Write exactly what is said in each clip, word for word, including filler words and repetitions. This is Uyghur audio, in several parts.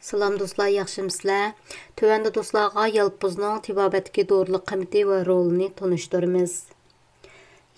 سالام دوستلار، ياخشىمۇسىلەر؟ تۆۋەندە دوستلارغا يالپۇزنىڭ تېبابەتتىكى دورىلىق قىممىتى ۋە رولىنى تونۇشتۇرىمىز.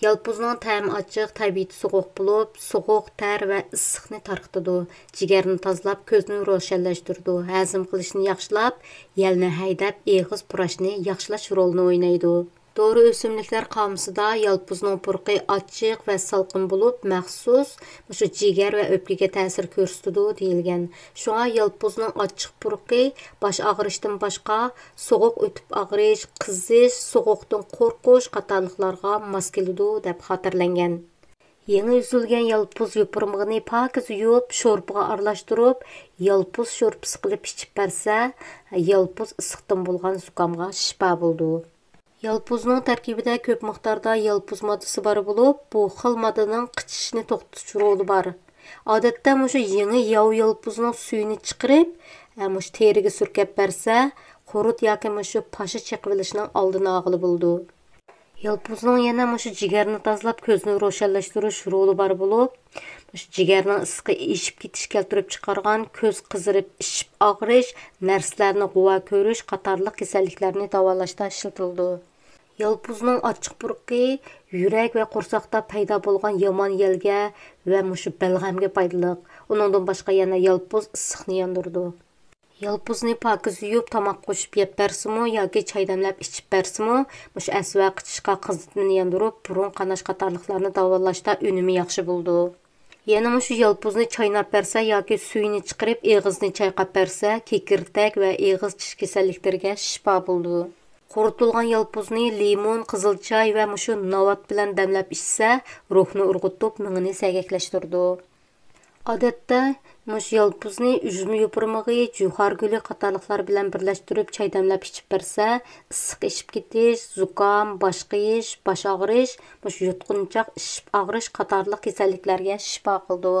يالپۇزنىڭ تەمى ئاچچىق، تەبىئىتى سوغۇق بولۇپ، سوغۇق تەر ۋە ئىسسىقنى تارقىتىدۇ. جىگەرنى تازىلاپ، كۆزنى روشەنلەشتۈرىدۇ. ھەزىم قىلىشنى ياخشىلاپ، يەلنى ھەيدەپ، ئېغىز پۇراشنى ياخشىلاش رولىنى ئوينايدۇ. دورا ئۆسۈملۈكلەر قامۇسىدا يالپۇزنىڭ پۇرىقى ئاچچىق ۋە سالقىن بولۇپ، مەخسۇس مۇشۇ جىگەر ۋە ئۆپكىگە تەسىر كۆرسىتىدۇ دېيىلگەن. شۇڭا يالپۇزنىڭ ئاچچىق پۇرىقى باش ئاغرىشتىن باشقا، سوغۇق ئۆتۈپ ئاغرىش، قىزىش، سوغۇقتىن قورقۇش قاتارلىقلارغا ماس كېلىدۇ، دەپ خاتىرىلەنگەن. يېڭى ئۈزۈلگەن يالپۇز يوپۇرمىقىنى پاكىز يۇيۇپ، شورپىغا ئارىلاشتۇرۇپ، يالپۇز شورپىسى قىلىپ ئىچىپ بەرسە، يالپۇز ئىسسىقتىن بولغان زۇكامغا شىپا بولىدۇ. يالپۇزنىڭ تەركىبىدە كۆپ مىقداردا يالپۇز ماددىسى بار بولۇپ، بۇ خىل ماددىنىڭ قىچىشىشنى توختىتىش رولى بار. ئادەتتە مۇشۇ يېڭى ياۋا يالپۇزنىڭ سۈيىنى چىقىرىپ، ھە، مۇشۇ تېرىگە سۈركەپ بەرسە، قۇرت ياكى مۇشۇ پاشا چېقىۋېلىشنىڭ ئالدىنى ئالغىلى بولىدۇ. يالپۇزنىڭ يەنە مۇشۇ جىگەرنى تازىلاپ، كۆزنى روشەنلەشتۈرۈش رولى بار بولۇپ، مۇشۇ جىگەرنىڭ ئىسسىقى ئېشىپ كېتىش كەلتۈرۈپ چىقارغان كۆز قىزىرىپ ئىششىپ ئاغرىش، نەرسىلەرنى غۇۋا كۆرۈش قاتارلىق كېسەللىكلەرنى داۋالاشتا ئىشلىتىلىدۇ. يالپۇزنىڭ ئاچچىق پۇرىقى يۈرەك ۋە قورساقتا پەيدا بولغان يامان يەلگە ۋە مۇشۇ بەلغەمگە پايدىلىق. ئۇنىڭدىن باشقا يەنە يالپۇز ئىسسىقنى ياندۇرىدۇ. يالپۇزنى پاكىز يۇيۇپ، تاماق قوشۇپ يەپ بەرسىمۇ ياكى چاي دەملەپ ئىچىپ بەرسىمۇ، مۇشۇ ئەسۋا قىچىشقا قىزىتمىنى ياندۇرۇپ، بۇرۇن قاناش قاتارلىقلارنى داۋالاشتا ئۈنۈمى ياخشى بولىدۇ. يەنە مۇشۇ يالپۇزنى چايناپ بەرسە ياكى سۈيىنى چىقىرىپ ئېغىزنى چايقاپ بەرسە، كېكىرتەك ۋە ئېغىز چىش كېسەللىكلىرىگە شىپا بولىدۇ. قۇرۇتۇلغان يالپۇزنى لىمون، قىزىل چاي ۋە مۇشۇ ناۋات بىلەن دەملەپ ئىچسە، روھنى ئۇرغۇتۇپ، مېڭىنى سەگەكلەشتۈرىدۇ. ئادەتتە مۇشۇ يالپۇزنى ئۈجمە يوپۇرمىقى، جۇخار گۈلى قاتارلىقلار بىلەن بىرلەشتۈرۈپ چاي دەملەپ ئىچىپ بەرسە، ئىسسىق ئېشىپ كېتىش، زۇكام، باش قېيىش، باش ئاغرىش، مۇشۇ يۇتقۇنچاق ئىششىپ ئاغرىش قاتارلىق كېسەللىكلەرگە شىپا قىلىدۇ.